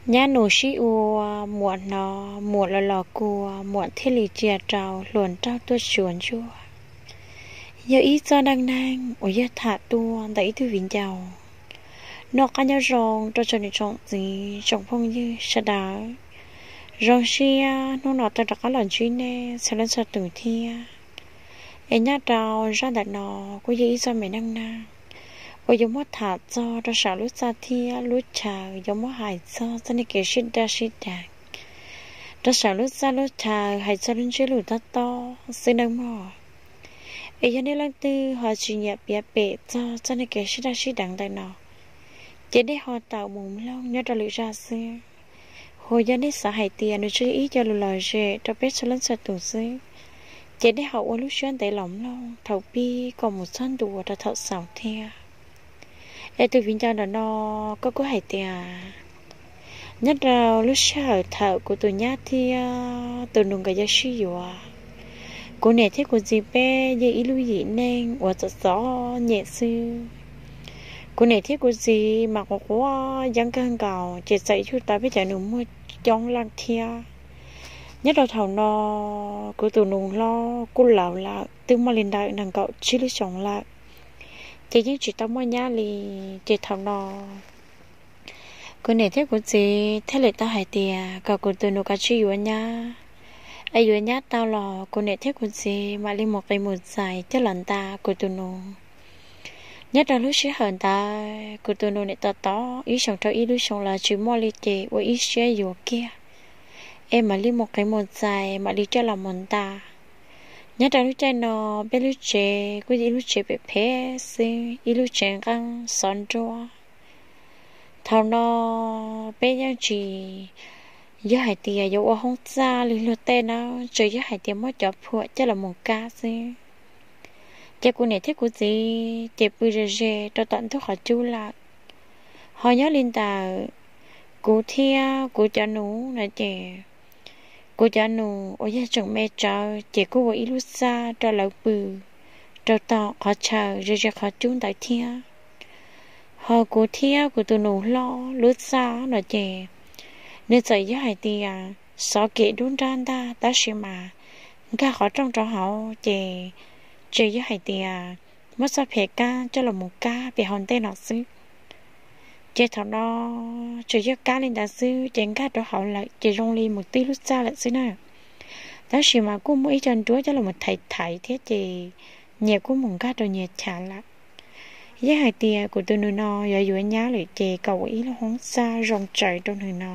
Nyab nus sib ua, muam hnov, muam los los kua, muam thiaj li cia rau hluas nraug tuaj tsuas ntsuag. Yog ib txoj dab neeg uas yog tham tuaj ntawm ib tug viv ncaus. Noj qab nyob zoo rau tsoom niam tsoom txiv tsoom phooj ywg sawv daws. Zoo siab hnub no tau rov qab los ntsib nej txhua leej txhua tus thiab. Es nyob rau zaj ntawm no kuj yog ib txoj me neej neeg uas yuav muab tham txog rau saum lub txaj thiab lub chaw, yuav muab hais txog txoj neej kev sib daj sib deev rau saum lub txaj lub chaw, hais txog lub ntsiab lus tob tob xwb nawb mog. Es yog nej leej twg ho tsis nyiam piav pem txog txoj neej kev sib daj sib deev ntawm no, ces nej ho tawm mus mloog nyob rau lwm zaj xwb. Hu yog nej xav hais tias nws tsuas yog ib co lus lom zem rau peb txhua leej txhua tus xwb, ces nej ho ua lub siab ntev los mloog thaum pib kom mus txog ntua rau thaum xaus thiab. Es tus viv ncaus ntawm no, koj kuj hais tias nyob rau lub sij hawm thaum kuv tus nyab thiab tus nus nkawd yuav sib yuav, kuv niam thiab kuv txiv peb yeej ib lub yim neej uas txom txom nyem xwb. Kuv niam thiab kuv txiv mas quav quav yeeb kawg nkaus, ces txawm yug tau peb cov nus muaj coob leej thiab. Nyob rau thaum no, kuv tus nus hlob kuj laus lawm, twb muaj li ntawm nees nkaum tsib lub xyoos lawm, ces yeej tsis tau muaj nyab li. Ces thaum no kuv niam thiab kuv txiv thiaj li tau hais tias kom kuv tus nus kav tsij yuav nyab, es yuav nyab tau los kuv niam thiab kuv txiv mam li mus qiv mus txais coj los nta kuv tus nus. Nyob rau lub sij hawm ntawd kuv tus nus nim tos tos ib xyoos rau ib lub xyoos los tsis muaj li, ces ua ib siab yuav kiag, es mam li mus qiv mus txais mam li coj los mus nta. Nyob rau lub caij no, peb lub tsev kuj yog ib lub tsev phem phem xwb, ib lub tsev nqeeb xov nruab. Thaum no peb yeej tsis yog hais tias yuav ua hoob txaj li luag tej na, tsuas yog hais tias muab cov phuam coj los mus kab xwb. Ces kuv niam thiab kuv txiv ces pw ze ze rau tom ntug qhov cub lawm. Ho nyob li ntawm kuv thiab kuv cov nus no ces, kuv cov nus uas yog tseem me tsawv ces kuj ua ib lub txaj rau lawv pw rau tom qhov chaw ze ze qhov cub ntawd thiab. Ho kuv thiab kuv tus nus hlob lub txaj no ces, nws txawm yog hais tias xov kem dub nrab ntag, tab sis mas nkag qhov rooj rau hauv ces, tsuas yog hais tias muab txoj phem kab coj los mus kab pem hauv ntej no xwb. Ces thaum no tsuas yog kab li ntawd xwb ces nkag rau hauv lawm ces zoo li mus tib lub txaj lawm xwb na. Tab sis mas kuj muaj ib co nruab coj los thaiv thaiv thiab ces nyias kuj mus nkag rau nyias chav lawm. Yog hais tias kuv tus nus no yuav yuav nyab lawm ces kom ua ib lub hoob txaj zoo tsawv rau nws no.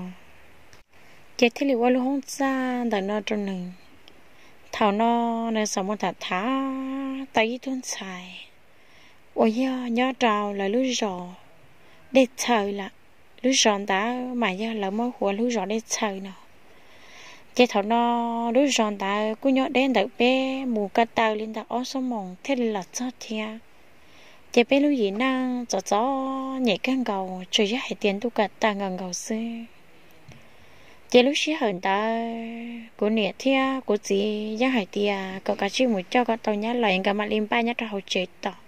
Ces thiaj li ua lub hoob txaj ntawm no rau nws. Thaum no nws xav mus tham tham tau ib tug ntxhais uas yog nyob rau lawv lub zos Dej Txhaws lawm. Lub zos ntawd mas yog lawv muab hu ua lub zos Dej Txhaws no. Ces thaum no lub zos ntawd kuj nyob deb ntawm peb mus ko taw li ntawm ob xuab moos thiaj li los txog thiab. Ces peb lub yim neej txom txom nyem kawg nkaus, tsuas yog hais tias ntuj ko taw nkaus nkaus xwb. Ces lub sij hawm ntawd kuv niam thiab kuv txiv yeej hais tias kom kav tsij mus coj kom tau nyab los nkawd mam li npaj nyob rau hauv tsev tos,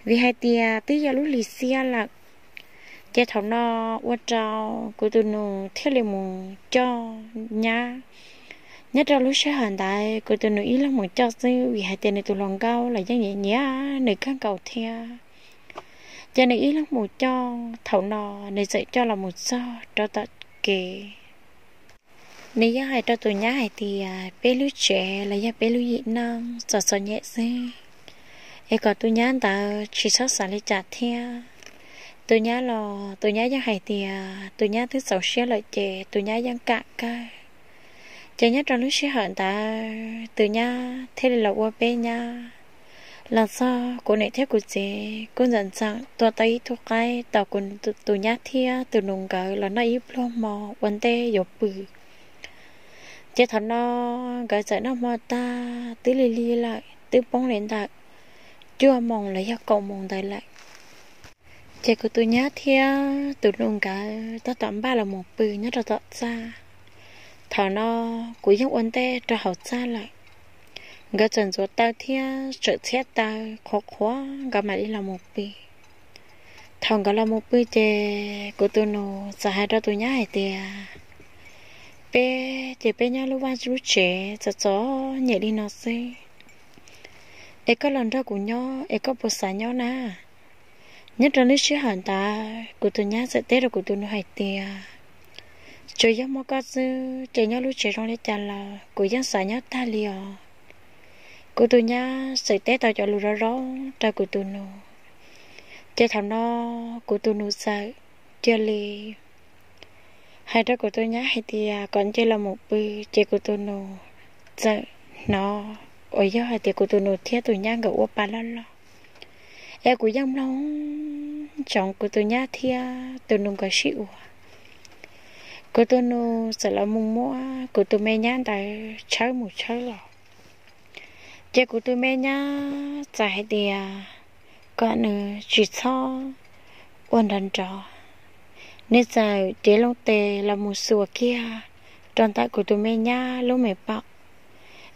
vim hais tias twb yog lub hli xiab lawm. Ces thaum no ua rau kuv tus nus thiaj li mus coj nyab. Nyob rau lub sij hawm ntawd kuv tus nus ib leeg mus coj xwb, vim hais tias nws tus hluas nkauj los yeej nyiam nyiam nws kawg nkaus thiab. Ces nws ib leeg mus coj, thaum no nws txawm coj los mus txog rau tom kev. Nws yeej hais rau tus nyab hais tias peb lub tsev los yog peb lub yim neej txom txom nyem xwb, es kom tus nyab ntawd tsis txhob xav li cas thiab. Tus nyab los tus nyab yeej hais tias tus nyab twb txaus siab lawm ces tus nyab yeej kam kawg. Ces nyob rau lub sij hawm ntawd tus nyab thiaj li los ua peb nyab. Los txog kuv niam thiab kuv txiv kuj ntxeem ntxeem tua tau ib tug qaib tos kuv tus nyab thiab tus nus nkawd los noj ib pluag hmo ua ntej yuav pw. Ces thaum no nkawd txawm noj hmo tag twb lig lig lawm, twb poob li ntawm cuaj moos los yog kaum moos ntawd lawm. Ces kuv tus nyab thiab tus nus nkawd tab tom npaj los mus pw nyob rau tom txaj. Thaum no kuv yeej ua ntej rau hauv txaj lawm. Nkawd txawm ntxuav taw thiab tsawm txhiab taw qhuav qhuav nkawd mam li los mus pw. Thaum nkawd los mus pw ces kuv tus nus txawm hais rau tus nyab hais tias, peb ces peb nyob lub vaj lub tsev txom txom nyem li no xwb, es koj los nrog kuv nyob es koj puas xav nyob na? Nyob rau lub sij hawm ntawd kuv tus nyab txawm teb rau kuv tus nus hais tias, tsuas yog muaj koj xwb ces nyob lub tsev zoo li cas los kuv yeej xav nyob tag li os. Kuv tus nyab txawm teb tau cov lus zoo zoo rau kuv tus nus, ces thaum no kuv tus nus txawm cia li hais rau kuv tus nyab hais tias kom nce los mus pw, ces kuv tus nus txawm hnov uas yog hais tias kuv tus nus thiab tus nyab nkawd ua pa loj loj, es kuv yeej mloog ntsoov kuv tus nyab thiab tus nus nkawd sib ua. Kuv tus nus txawm los mus muab kuv tus me nyab ntawd tshawb mus tshawb los, ces kuv tus me nyab txawm hais tias kom nws tsis txhob ua nrov nrov, nws txawm cev loo tes los mus xuas kiag rau ntawm kuv tus me nyab lub me paum.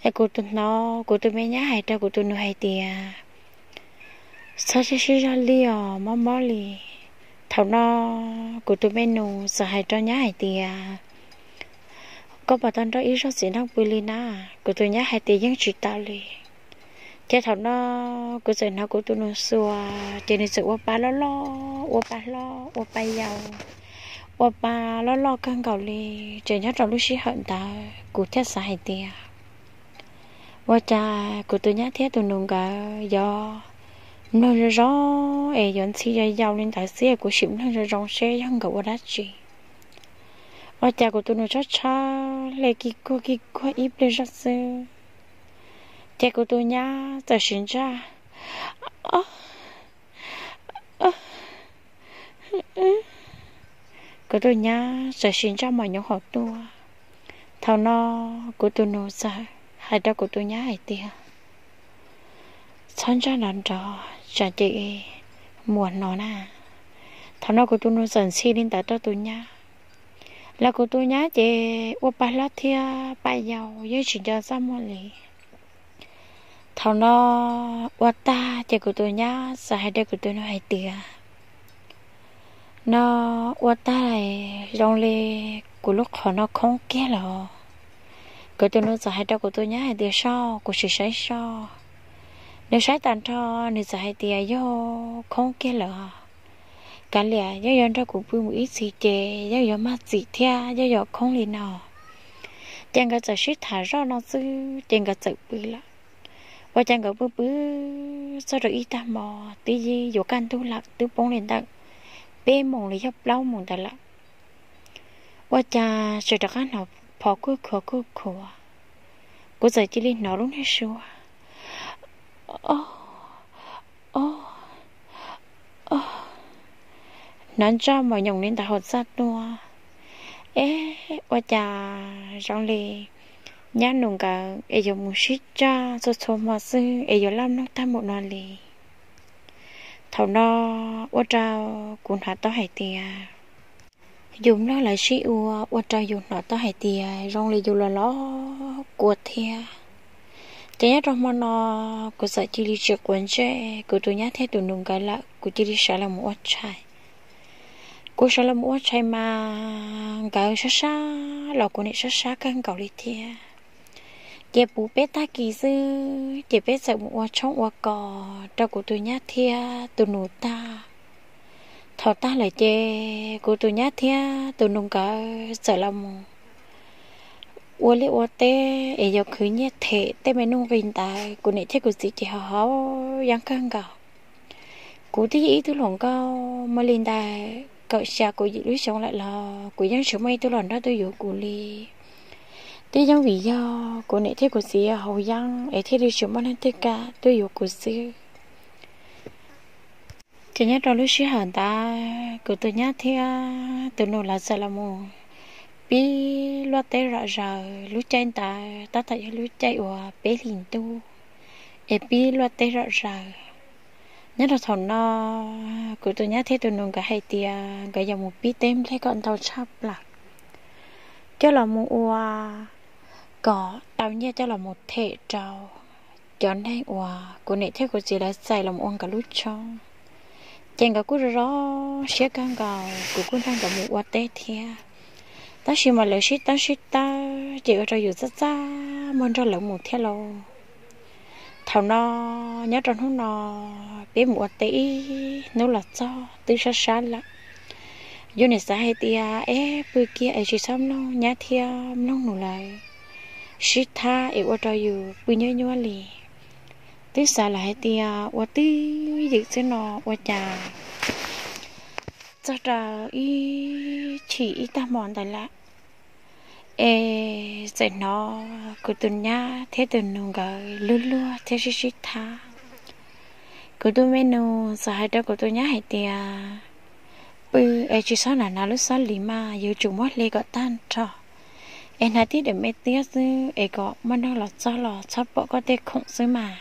Es kuv tus hnov kuv tus me nyab hais rau kuv tus nus hais tias, txhob sib sib zog li os, mob mob li. Thaum no kuv tus me nus txawm hais rau nyab hais tias, koj puas tau nrog ib zaug txiv neej pw li na? Kuv tus nyab hais tias yeej tsis tau li. Ces thaum no kuv txawm hnov kuv tus nus xuas, ces nws txawm ua pa loj loj, ua pa hlob, ua pa yau, ua pa loj loj kawg nkaus li. Ces nyob rau lub sij hawm ntawd kuv thiaj xav hais tias, ua cas kuv tus nyab thiab tus nus nkawd yuav mloog zoo zoo es yuav ntxhi yau yau li ntawd xwb, kuv sim mloog zoo zoo seb yog nkawd ua dab tsi. Ua cas kuv tus nus tshawb tshawb hle kig kuag kig kuag ib pliag zog xwb, ces kuv tus nyab txawm siv ntsaj, kuv tus nyab txawm siv ntsaj mos nyoos hauv tuaj. Thaum no kuv tus nus txawm hais rau kuv tus nyab hais tias, txhob ntsaj nrov nrov tsam ces muam hnov na. Thaum no kuv tus nus txawm ntxhi li ntawd rau tus nyab, los kuv tus nyab ces ua pa hlob thiab pa yau yeej tsis nco txaj muag li. Thaum no ua tag ces kuv tus nyab txawm hais rau kuv tus nus hais tias, no ua tag zoo li kuv lub qhov no khoob kiag lawm. Kuv tus nus txawm hais rau kuv tus nyab hais tias, soj, kuv sim saib soj. Nws saib tag nrho, nws txawm hais tias, yog khoob kiag lawm. Kav liam, yeej yuav nrog kuv pw mus ib txhis ces yeej yuav mag txim thiab yeej yuav khoob li no. Ces nkawd txawm sib tham zoj no xwb ces nkawd txawm pw lawm. Ua cas nkawd pw pw txog rau ib tag hmo, twb yuav kaj ntug lawm, twb poob li ntawm peb moos los yog plaub moos ntawd lawm. Ua cas tseem rov qab hnov phov kuj khuav kuj khuav. Kuv txawm cia li hnov lub niag suab, o, o, o, hnov ntsaj mos nyoos li ntawd hauv txaj tuaj. Eb, ua cas zoo li nyab nus nkawd es yuav mus sib ntsaj txhua txhua hmo xwb es yuav laj mloog tag npaum no li. Thaum no ua rau kuv hnov tau hais tias, yus mloog lawv sib ua, ua rau yus hnov tau hais tias zoo li yus los los kua thiab. Ces nyob rau hmo no kuv txawm cia li tsis quav ntsej kuv tus nyab thiab tus nus nkawd lawm, kuv cia li sawv los mus ua tshais. Kuv sawv los mus ua tshais mas nkawd sab sab los kuv niam sab sab kawg nkaus li thiab. Ces puv peb tag kis xwb ces peb txawm mus ua tshoob ua kos rau kuv tus nyab thiab tus nus tag. Thaum tag lawm ces kuv tus nyab thiab tus nus nkawd txawm los mus ua liaj ua teb es yuav khwv nyiaj them tej me nuj nqis ntawd, kuv niam thiab kuv txiv ces ho haus yeeb kawg nkaus. Kuv twb yog ib tug hluas nkauj muaj li ntawm kaum xya kaum yim lub xyoo lawm los kuv yeej tsis muaj ib tug los nrog tuaj yuav kuv li. Twb yeej vim yog kuv niam thiab kuv txiv haus yeeb es thiaj li tsis muaj leej twg kam tuaj yuav kuv xwb. Ces nyob rau lub sij hawm ntawd kuv tus nyab thiab tus nus lawv txawm los mus pib luaj teb zom zaws. Lub caij ntawd tab tom yog lub caij uas peb hlis ntuj es pib luaj teb zom zaws. Nyob rau thaum no kuv tus nyab thiab tus nus nkawd hais tias nkawd yuav mus pib teb nplej kom ntau tshaj plaws coj los mus ua kom tau nyiaj coj los mus them rau cov neeg uas kuv niam thiab kuv txiv lawv txais los mus ua nkawd lub tshoob. Ces nkawd kuj zoo zoo siab kawg nkaus, kuv kuj nrog nkawd mus ua teb thiab. Tab sis mas lawv sib tab sib tab ces ua rau yus txaj txaj muag nrog lawv mus thiab lauj. Thaum no, nyob rau hnub no, peb mus ua teb ib hnub los txog twb sab sab lawm. Yus nim xav hais tias es pw kiag es tsis txhob mloog nyab thiab mloog nus lawv sib thab es ua rau yus pw nyuab nyuab li. Twb xav lawm hais tias ua twj ywm xwb no ua cas txog rau ib chim ib tag hmo ntawd lawm, es txawm hnov kuv tus nyab thiab tus nus nkawd luag luag thiab sib sib thab. Kuv tus me nus txawm hais rau kuv tus nyab hais tias, pw es tsis txhob hnav hnav lub xab lis mas, yuav tsum muab hle kom tag nrho, es hnav tib daim me tiab xwb es kom muaj neeg los txog los txhob pom koj tej khoom xwb mas.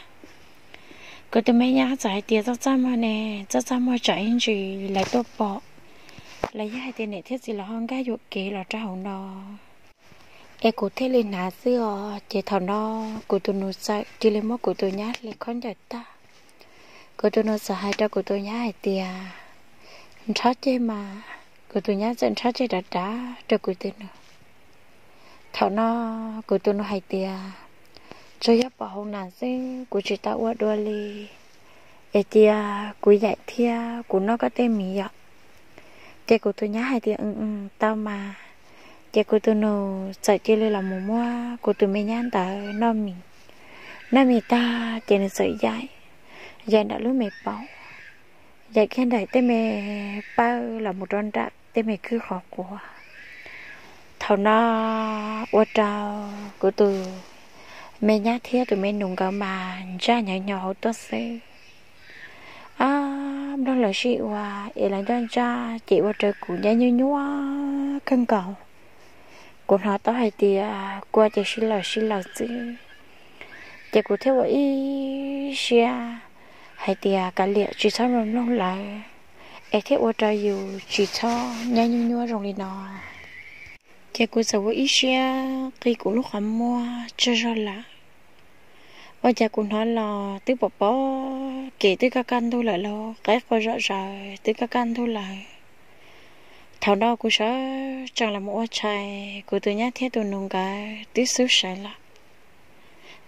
Kuv tus me nyab txawm hais tias, txaj txaj muag ne, txaj txaj muag tsam ib ntsis lawv tuaj pom, los yog hais tias niam thiab txiv lawv ho nkag yuam kev los rau hauv no, es kuv thiaj li hnav xwb os. Ces thaum no kuv tus nus txawm cia li muab kuv tus nyab hle khaub ncaws tag. Kuv tus nus txawm hais rau kuv tus nyab hais tias, nrhob ceg mas. Kuv tus nyab txawm nrhob ceg dav dav rau kuv tus nus. Thaum no kuv tus nus hais tias, tsuas yog pom hauv nas xwb, kuv tsis tau ua dua li, es cia kuv yaim thiab kuv noj koj tej mis yom. Ces kuv tus nyab hais tias, tau mas. Ces kuv tus nus txawm cia li los mus muab kuv tus me nyab ntawd noj mis. Noj mis tag ces nws txawm yaim, yaim nram lub me paum, yaim kiag ntawm tej me pawg los mus rau nram tej me khwb qhov quav. Thaum no ua rau kuv tus me nyab thiab tus me nus nkawd mas ntsaj nyav nyo hauv tuaj xwb. Ab, mloog lawv sib ua es lawv ncaj ntsaj ces ua rau kuv nyab nyuaj nyuaj kawg nkaus. Kuv hnov tau hais tias kua ces sib laws sib laws xwb. Ces kuv thiaj ua ib siab hais tias kav liam tsis txhob mloog lawv, es thiaj ua rau yus tsis txhob nyab nyuaj nyuaj zoo li no. Ces kuv txawm ua ib siab qi kuv lub qhov muag tsaug zog lawm. Ua cas kuv hnov los twb pom pom kev twb kaj kaj ntug lawm lauj, qaib qua zom zaws twb kaj kaj ntug lawm. Thaum no kuv sawv tsees los mus ua tshais, kuv tus nyab thiab tus nus nkawd twb xub sawv lawm.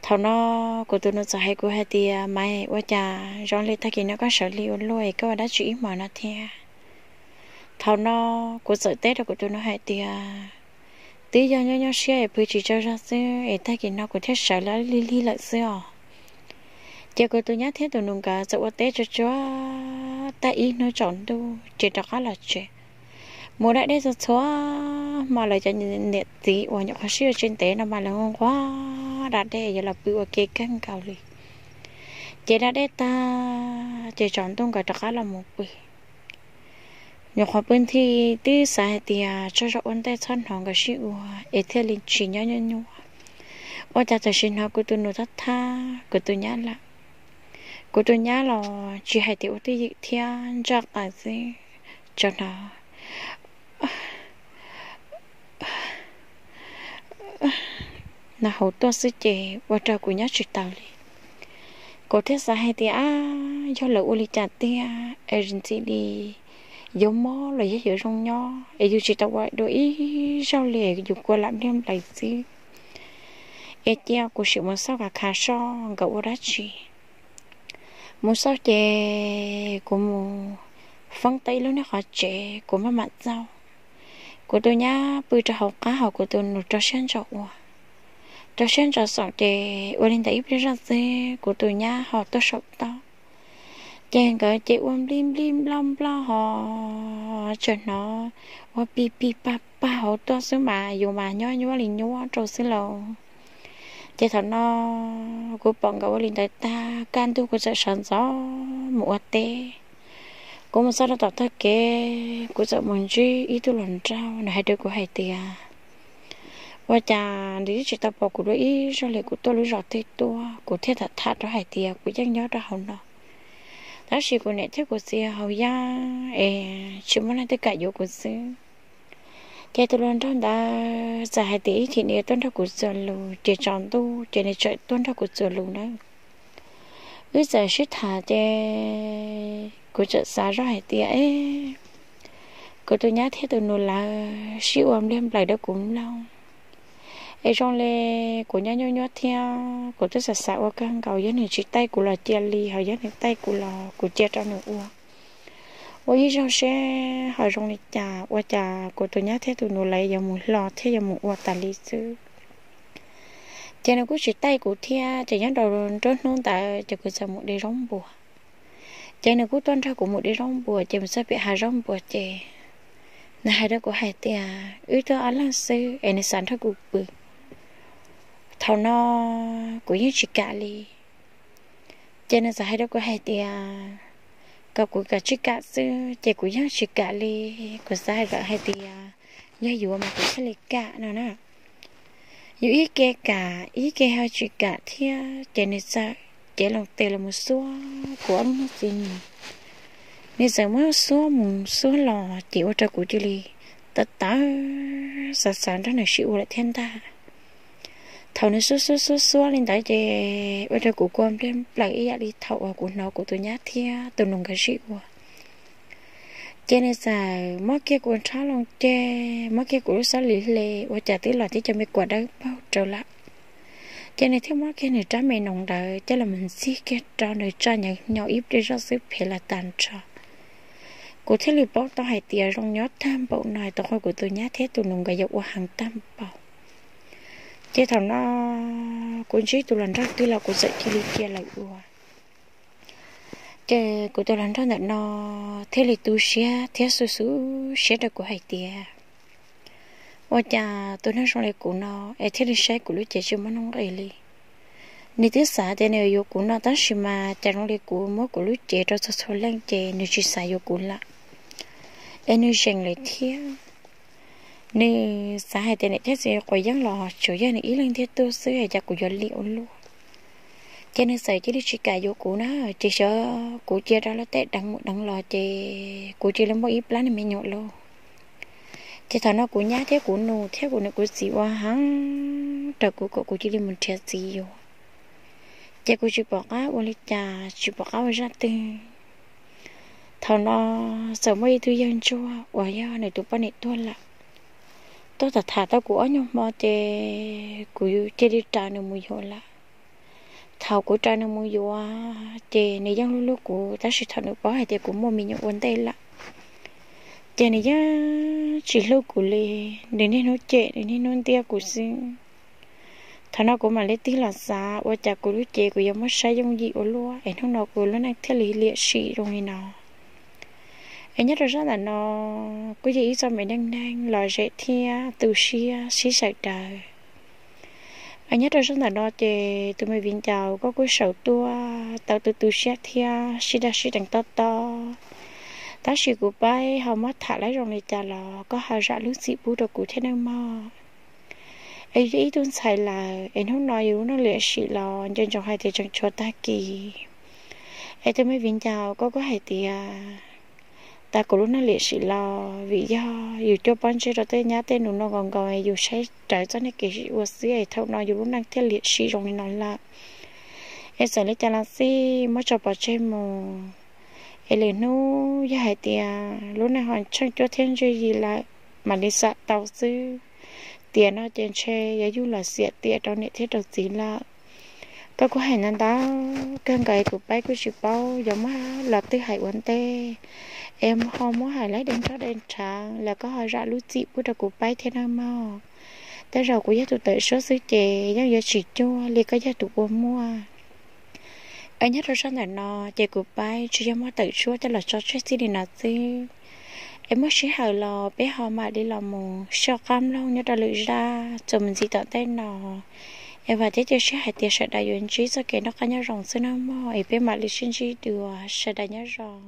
Thaum no kuv tus nus txawm hais kuv hais tias, Maiv, ua cas zoo li tag kis no koj sawv lig ua luaj es koj ua dab tsi ib hmos no thiab? Thaum no kuv txawm teb rau kuv tus nus hais tias, Twb yog nyob nyob siab es pw tsis tsaug zog xwb es tag kis no kuv thiaj sawv lig lig lawm xwb os. Ces kuv tus nyab thiab tus nus nkawd txawm ua teb tsuag tsuag tag ib hnub tsaus ntuj ces rov qab los tsev. Mus da dej txhua txhua hmo, lawv cov niam txiv uas nyuam qhuav sib yuav tsis ntev no mas lawv nquag da dej yuav los pw ua ke kawg nkaus li. Ces da dej tag ces tsaus ntuj nkawd rov qab los mus pw. Nyuam qhuav pw nthi twb xav hais tias tsaug zog ua ntej txhob hnov nkawd sib ua es thiaj li tsis nyob nyuaj nyuaj. Ua cas tam sim hnov kuv tus nus thab thab kuv tus nyab lawm. Kuv tus nyab los tsis hais tias ua twj ywm thiab ntsaj qaws xwb, tsuas hnov no hauv tuaj xwb ces ua rau kuv nyob tsis taus li. Kuv thiaj xav hais tias, Ab, yog lawv ua li cas tiag es ntxim li yuav mob los yog yuav zoo nyob es yus tsis tau ua dua ib zaug li, yus kua lam npliag nplaws xwb. Es cia kuv sim mus xauj kav khav soj nkawd ua dab tsi. Mus xauj ces kuv mus foob tau ib lub niag qhov tsev, kuv maj mam txauj. Kuv tus nyab pw rau hauv qab, ho kuv tus nus rau siab ntso ua, rau siab ntso xoom ces ua li ntawd ib pliag zoj xwb kuv tus nyab ho tuaj saum toj. Ces nkawd ces ua nplij nplij nploj nploj ho tseem hnov ua pig pig pag pag hauv tuaj xwb mas yus mas nyob nyuaj li nyuaj rau xwb lauj. Ces thaum no kuv pom nkawd ua li ntawd tag, kaj ntug kuv txawm sawv ntxov mus ua teb. Kuv mus txog rau tom tog kev, kuv txawm mus ntsib ib tug hluas nraug, nws hais rau kuv hais tias, Ua cas nws twb tsis tau pom kuv dua ib zaug li, kuv tuaj lub zos twg tuaj? Kuv thiaj tham tham rau hais tias kuv yeej nyob rau hauv no, tab sis kuv niam thiab kuv txiv haus yeeb es tsis muaj leej twg kam yuav kuv xwb. Ces tus hluas nraug ntawd txawm hais tias ib chim nws tuaj nrog kuv txuas lus, ces tsaus ntuj ces nws txawm tuaj nrog kuv txuas lus na. Wb txawm sib tham ces kuv txawm xav zoj hais tias, e, kuv tus nyab thiab tus nus lawv sib ua npliag nplaws rau kuv mloog. Es zoo li kuv nyob nyuaj nyuaj thiab kuv twb xav xav ua kawg nkaus, yog nws tsis taij kuv los cia li, ho yog nws taij kuv los kuv cia rau nws ua. Ua ib zaug seb ho zoo li cas, ua cas kuv tus nyab thiab tus nus lawv yuav mus hlo thiab yuav mus ua tas li xwb. Ces nws kuj tsis taij kuv thiab, ces nyob rau nruab hnub ntawd ces kuv txawm mus de zaub npua. Ces nws kuj tuaj nrog kuv mus de zaub npua, ces mus txog pem hav zaub npua ces nws hais rau kuv hais tias wb tuaj ob leeg xwb es nws xav nrog kuv pw. Thaum no kuv yeej tsis kam li. Ces nws txawm hais rau kuv hais tias kom kuv kam tsis kam xwb, ces kuv yeej tsis kam li. Kuv xav hais lawm hais tias yog yuav mas kuv thiaj li kam no na. Yus ib ke kam ib ke ho tsis kam thiab, ces nws txawm cev loo tes los mus xuab kuv ob lub ntxiv. Nws txawm muab xuab mus xuab los ces ua rau kuv cia li tawv tawv xav xav nrog nws sib ua lawm thiab ntag. Thaum nws xuab xuab xuab xuab li ntawd ces ua rau kuv kua npliag nplaws ib yam li thaum uas kuv hnov kuv tus nyab thiab tus nus nkawd sib ua. Ces nws txawm muab kiag kuv rhab loo ceg, muab kiag kuv lub xab lis hle, ua cas twb los tib co me kuam dawb paug rau lawm. Ces nws thiaj muab kiag nws rab me noov ntawd coj los mus ntxig kiag rau nws tsa nyav nyo ib pliag zoj xwb phem los tas nrho. Kuv thiaj li paub tau hais tias zoo nyob tag npaum no, tus qhua kuv tus nyab thiab tus nus nkawd yuav ua heev tag npaum. Ces thaum no kuv ntsib tus hluas nraug twg los kuv txawm cia li cia lawm ua. Ces kuv tus hluas nraug ntawm no thiaj li tu siab thiab xu xu siab rau kuv hais tias ua cas tus neeg zoo li kuv no es thiaj li saib kuv lub cev tsis muaj nuj nqis li. Nws twb xav tias nws yuav kuv no tab sis mas cas zoo li kuv muab kuv lub cev rau txhua txhua leej ces nws tsis xav yuav kuv lawm. Es nws zeem lawm thiab. Nws xav hais tias niam thiab txiv quav yeeb los tsuas yog nws ib leeg ntiag tug xwb es cas kuv yuav lim ua luaj. Ces nws txawm cia li tsis kam yuav kuv na, ces xyov kuv cia rau lawv tej deev mus deev los ces kuv cia li muaj ib plab niag me nyuam lauj. Ces thaum no kuv nyab thiab kuv nus thiab kuv niam kuv txiv ua heev rau kuv kom kuv cia li mus nrhiav txiv yuav. Ces kuv tsis pom qab ua li cas, tsis pom qab ua zaj twg. Thaum no txawm muaj ib tug yawg ntsuag uas yog nws tus poj niam tuag lawm, tuaj tham tham tau kuv ob nyuag hmo ces kuv cia li raws nws mus yuav lawm. Thaum kuv raws nws mus yuav ces nws yeej hlub hlub kuv, tab sis thaum nws paub hais tias kuv muaj me nyuam ua ntej lawm, ces nws yeej tsis hlub kuv li. Nws niaj hnub cem, nws niaj hnub ntiab kuv xwb. Thaum no kuv mam li tig los xav ua cas kuv lub cev kuv yuav muab saib yooj yim ua luaj es hnub no kuv lub neej thiaj li liam sim zoo li no. Es nyob rau zaj ntawm no kuj yog ib txoj me neej neeg lom zem thiab tu siab sib sawm daws. Es nyob rau zaj ntawm no ces tus me viv ncaus koj kuj saum tuaj tau tu tu siab thiab sib dag sib deev tob tob. Tab sis kuv paib ho muab tham laib zoo li cas los koj ho zam lub txim pub rau kuv thiab nawb mog. Es yus yog ib tug ntxhais lawm es hnub no yus lub neej liam sim los nco ntsoov hais tias tseem tshuav tag kis. Es tus me viv ncaus koj kuj hais tias tas kuv lub neej liam sim los vim yog yus cuaj pob ntseg rau tej nyab tej nus no nkaus nkaus es yus saib rawv txoj niag kev ua xwb es thaum no yus lub neej thiaj liam sim zoo li no lawm. Es txawm li cas los xij muab tso pov tseg mus. Es lwm hnub yog hais tias lub neej ho tsheej cuab thiab ntswj yim lawm mam li xam tau xwb. Tiam no ces ntshe yuav yug los xiam tiam rau niam thiab rau txiv lawm. Koj kuj hais ntau ntau kawg nkaus es kuv paib kuj tsis paub yuav muab lo twg hais ua ntej. Es ho muab hais laib de nroj de nrhav los koj ho zam lub txim pub rau kuv paib thiab nawb mog. Tej zaum kuv yog tus tawm suab xwb ces yeej yuav tsis cuag li koj yog tus ua muaj. Es nyob rau zaj ntawm no ces kuv paib tsuas yog muab tawm suab coj los tso tseg txij li no xwb. Es muaj sij hawm los peb ho mam li los mus soj qab mloog nyob rau lwm zaj txuas mus ntxiv tom ntej no. Es vam thiab cia siab hais tias sawv daws yuav ntsib txoj kev noj qab nyob zoo xwb nawb mog, es peb mam li sib ntsib dua, sawv daws nyob zoo.